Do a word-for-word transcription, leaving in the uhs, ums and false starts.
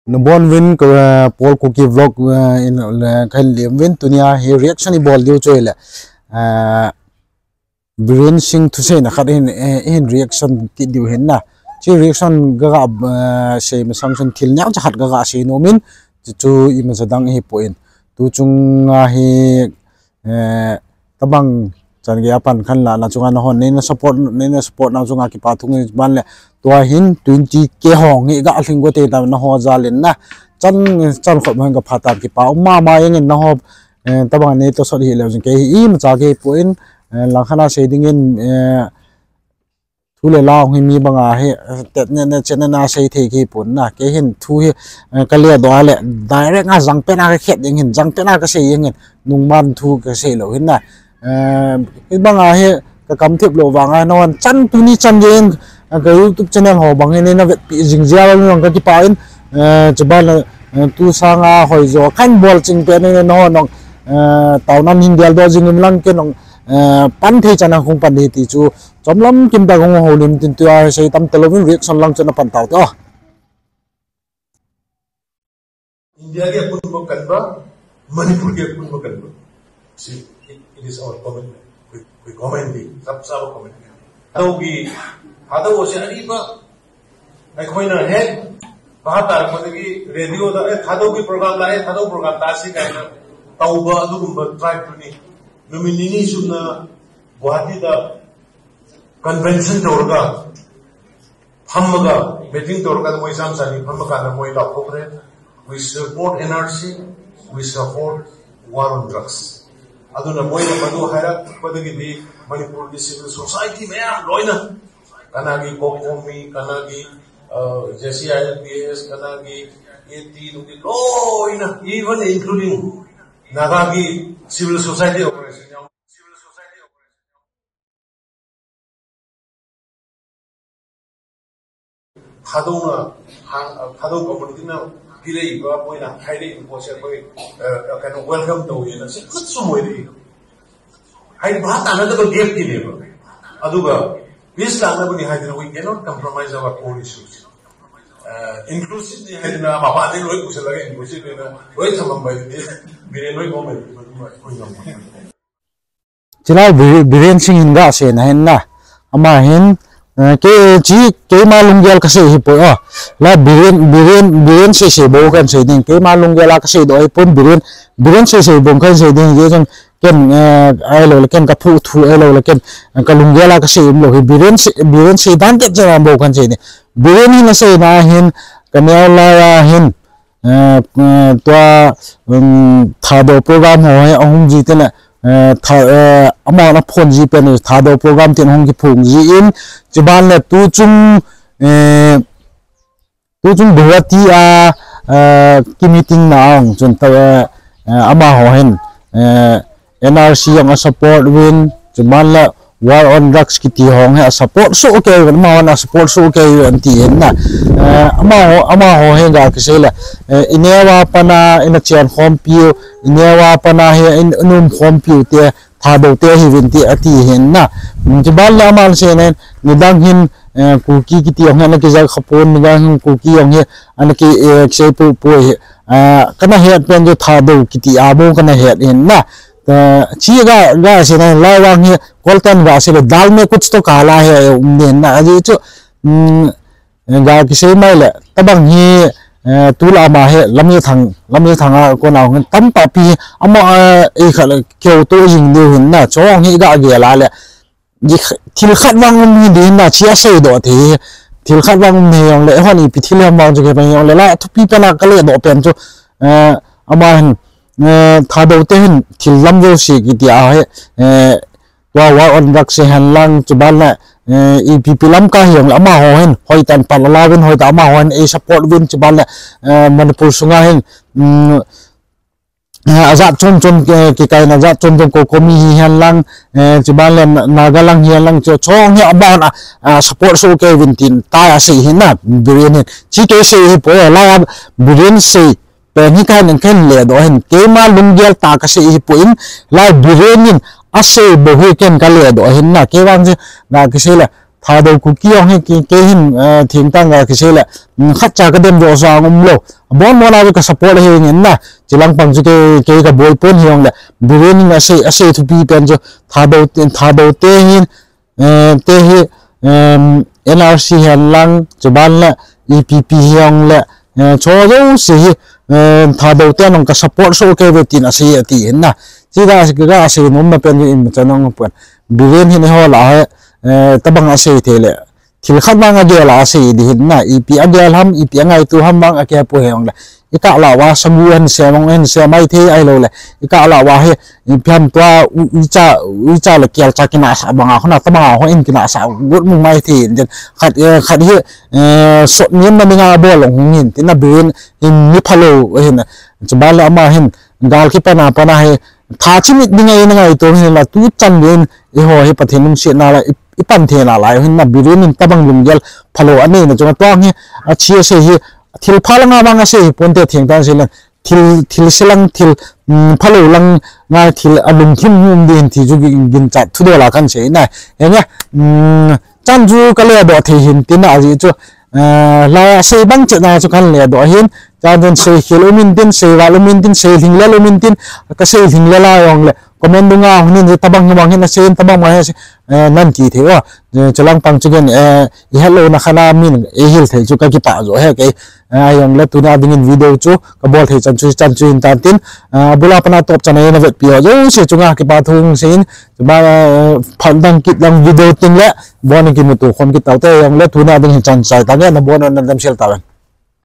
Nabon uvin ka, eh, Paul Kuki Vlog, eh, in, eh, kahin lem uvin tunia hi reaction ibol diu chu ahile, eh, Biren Singh thuseina khat hin, eh, hin reaction kit diu hin na. Chu reaction ka ga, eh, sei masang chun thil neocha khat ka ga sei nom in, chu chu imacha dang ahipoi. Tu chunga hi, eh, tabang chan gei a pan khan la na chunga nahon neina support, neina support na chunga kipa thu nge ban le tua hin twenty K hong hi ga lhing go te ta naho jal in na chan, chan khop hang ka pha ta kipa um mama jeng in naho, eh, tabang nei to sot hi le jing kei hi imacha kei poi, eh, lang khat a sei ding in, eh, thu le la hong hi mi banga hi, eh, tet ne, ne, chen ne na sei thei kei pon na. Kei hin thu hi, eh, ka le doh a le, direct a jang pen a ka khet ding hin, jang pen a ka sei ding hin, nungman thu ka sei lou hin na. Eh, hibanga hi, ka kam thip lou vanga, nahon chan tuni chan gei in, eh, ka YouTube channel ho bang hin, na vetpi jing jia lou nang ka kipa in, eh, chuban le, eh, tu sanga hoi jo, kan bol ching pen in, nahon nong, eh, tao nan hin gel doh jing in lang ke nong, eh, pan thei chan a hung pan ding ti chu, Chomlam kim ta kong ho lim tin tua sei tam talo vin reaction lang chun apan tau te. India ke pun bo kan ba, Manipur ke pun bo kan ba. See, it, it is our commitment. We, we commitment, sab sab commitment. Thadou ki, Thadou se ani ba, ꯑꯩꯈꯣꯏꯅ ꯍꯦꯛ ꯚꯥꯞ ꯇꯥꯔꯛꯄꯗꯒꯤ ꯔꯦꯗꯤꯑꯣꯗ, "ꯑꯦ, ꯊꯥꯗꯧꯒꯤ ꯄ꯭ꯔꯣꯒ꯭ꯔꯥꯝ ꯂꯥꯛꯑꯦ, ꯊꯥꯗꯧ ꯄ꯭ꯔꯣꯒ꯭ꯔꯥꯝ ꯇꯥꯁꯤ" ꯀꯥꯏꯅ ꯇꯧꯕ ꯑꯗꯨꯒꯨꯝꯕ ꯇ꯭ꯔꯥꯏꯕꯇꯨꯅꯤ꯫ ꯅꯨꯃꯤꯠ ꯅꯤꯅꯤ ꯆꯨꯞꯅ ꯒꯨꯋꯥꯍꯥꯇꯤꯗ ꯀꯟꯚꯦꯟꯁꯟ ꯇꯧꯔꯒ, ꯐꯝꯃꯒ, ꯃꯤꯇꯤꯡ ꯇꯧꯔꯒ ꯃꯣꯏ ꯆꯥꯝ ꯆꯥꯅꯤ ꯐꯝꯃ ꯀꯥꯟꯗ ꯃꯣꯏ ꯂꯥꯎꯊꯣꯛꯈ꯭ꯔꯦ, "We support N R C, we support war on drugs." ꯑꯗꯨꯅ ꯃꯣꯏꯅ ꯃꯗꯨ ꯍꯥꯏꯔꯛꯄꯗꯒꯤꯗꯤ ꯃꯅꯤꯄꯨꯔꯒꯤ ꯁꯤꯚꯤꯜ ꯁꯣꯁꯥꯏꯇꯤ ꯃꯌꯥꯝ ꯂꯣꯏꯅ ꯀꯅꯥꯒꯤ ꯀꯣꯀꯣꯃꯤ, ꯀꯅꯥꯒꯤ, ꯑ, J C I L P S, ꯀꯅꯥꯒꯤ A T ꯅꯨꯡꯒꯤ ꯂꯣꯏꯅ, even including ꯅꯥꯒꯥꯒꯤ civil society organization ꯌꯥꯎꯅ, ꯊꯥꯗꯧꯅ, ꯍꯥ-, ꯊꯥꯗꯧ community ꯅ ꯄꯤꯔꯛꯏꯕ, ꯃꯣꯏꯅ ꯍꯥꯏꯔꯛꯏꯕ ꯄꯣꯠꯁꯦ ꯑꯩꯈꯣꯏ, ꯑ, ꯀꯩꯅꯣ, welcome ꯇꯧꯋꯦꯅ ꯁꯤ ꯈꯨꯠꯁꯨ ꯃꯣꯏꯗ ꯏꯕ꯫ ꯍꯥꯏꯗꯤ ꯚꯥꯞ ꯇꯥꯅꯗꯕ gap ꯀꯤꯅꯦꯕ꯫ ꯑꯗꯨꯒ peace ꯂꯥꯛꯅꯕꯅꯤ ꯍꯥꯏꯗꯅ we cannot compromise our core issues꯫ ꯑ, inclusive ꯅꯤ ꯍꯥꯏꯗꯅ ꯃꯄꯥꯟꯗꯩ ꯂꯣꯏ ꯄꯨꯁꯤꯜꯂꯒ inclusive ꯅꯦꯅ ꯂꯣꯏ ꯊꯝꯃꯝꯕ ꯍꯥꯏꯗꯨꯗꯤ ꯕꯤꯔꯦꯟ ꯍꯣꯏ ꯒꯣꯃꯦꯟ ꯃꯗꯨꯃ ꯑꯩꯈꯣꯏ ꯉꯝꯃꯣꯏ꯫ Chilai Bire-, Biren Singh hin ga seina hin na. Ama hin, eh, ke, chi, keima lunggel ka sei hipoi o. La Biren, Biren, Biren sei sei bou kan sei ding. Keima lunggel a ka sei doh hipon Biren, Biren sei sei bou kan sei ding. Ye jong ken, eh, ahilou le ken ka phu thu ahilou le ken, eh, ka lunggel a ka sei umlou hi Biren sei, Biren sei dan te jera bou kan sei ding. Biren hin a seina hin, ka neo lai a hin, eh, eh, tua, um, Thadou program ho hi ahung ji tena, eh, tha, eh, ama na phon ji pen Thadou program tin hung kiphong ji in, chuban le tu chung, eh, tu chung Guwahati a, eh, ki meeting na ong chun ta, eh, eh, ama ho hin, eh, N R C jong a support uvin, chuban le war on drugs kiti hong hi a support soh kei uvin, ama hon a support soh kei uvin ti hin na. Eh, ama ho, ama ho hin ga kisei le, eh, i neo a pat a, ina chen khompiu, i neo a pat a hi in, in um khompiu te, Thadou te hiuvin ti ati hin na. Chuban le ama seina hin, nidang hin, eh, Kuki kiti jong hi ana kijai khapon, nidang hin Kuki jong hi ana ki, eh, kisei pu, pu hi, eh, kana het pen chu Thadou kiti a bou kana het hin na. Eh, chi ga, ga seina lai vang hi, Koltan ga sei le, dal mein kuch to kala hai, um, ne na, aji chu, um, ga kisei mai le, tabang hi, eh, tulai ama hi, Lamjathang, Lamjathang a kona hung tam pa pi, ama, eh, i kha le, keu to jing diu hin na, chong hi ga gel a le, ji kh-, thil khat vang um hi din na, chi a sei doh thei, thil khat vang um hi jong le, hon ipi thil ham vang chu kei pa jong le, la, thupi pen a ka le doh pen chu, eh, ama hin, eh, Thadou te hin thil lam jouse kiti a hi, eh, tua war on drugs hi hen lang chuban le, eh, ipi pi lam ka hi jong le ama ho hin, hoitah in pan la la uvin, hoitah ama ho hin, eh, support uvin chuban le, eh, Manipur sunga hin, mm, eh, ajat chom chom, eh, kikaina jat chom chom COCOMI hi hen lang, eh, chuban le Na-, Naga lang hi hen lang chu chong hi ama hon a, a support soh kei uvin tin ta a sei hin na, Biren hin. Chi kei sei hipoi, la Biren sei, Pen hi kahin, kahin le doh hin, keima lunggel tah kasei hipon, lai Biren in asei bou hi ken kale doh hin na, kei vang chu, ga kisei le, Thadou Kuki jong hi kei, kei hin, eh, thengtah a kisei le, mm, khatcha kadem doh sang umlou. Abonbon a chu ka support ahi ngen na. Chulang pang chu kei, kei kaboi pon hijongle, Biren in asei, asei thupi pen chu Thadou, Thadou te hin, eh, te hi, em, N R C hen lang, chuban le E P P hijongle, eh, chu jouse hi, eh, Thadou te nong ka support soh kei ve tin asei ati hin na. Chuti a, ka, ka asei nom na pen chu imacha nong pon. Biren hin eiho lah a hi, eh, tabang asei thei le. Thil khat vang agel a asei di hin na, ipi agel ham, ipi angaito ham vang akihepoi hijongle. Ikah lah uva sagu hin sem, hung hin sem maithei ahiloule. Ikah lah uva hi, ipi ham tua, u-, uicha, uicha le kelcha kinahsah banga, hona tabanga hon kinahsah got mu maithei in tin. Khat, eh, khat hi, eh, sot nem na dinga bol long hung hin, tin na Biren hin mi phalou, hin. Chuban le ama hin, gal kipan a pan a hi, tha chimit dinga in angaito hin la, tuchan din, eiho hi Pathen lungsetna la, i, ipan thei nalai, hin na Biren in tabang lunggel phalou anei na chunga tuang hi, athi asei hi, thil pha langa vang asei hi ponte thengtah a sei le, thil, thilse lang, thil, mm, phalou lang, ngai thil alungthim um din ti chu gi-, ginchat thudol a kan sei na. Henge, mm, chan chu ka ledoh thei hin tin a ajeh chu, eh, la sei bang chet na chu kan ledoh hin, chan chun sei khel um in tin, sei val um in tin, sei lhinglel um in tin, ka sei lhinglel a jongle, comment dunga hung hin tabang hi bang hin asei in tabang ma hi, eh, nan ti thei o. Eh, chulang pang chu ken, eh, ihet louna khat a min eihil thei chu ka kipah joh e kei. Eh, ahijongle tuni a dingin video chu kabol thei chan chu, chan chu hin tan tin, eh, abul a pat a top chan a eina vetpi ho jouse chunga kipa thu hung sei in, chuban, eh, phat dang kit lang video tin le, bon kimuto khom kit taute, ahijongle tuni a ding hin chan chai tange, nabon un nadamsel tauvin.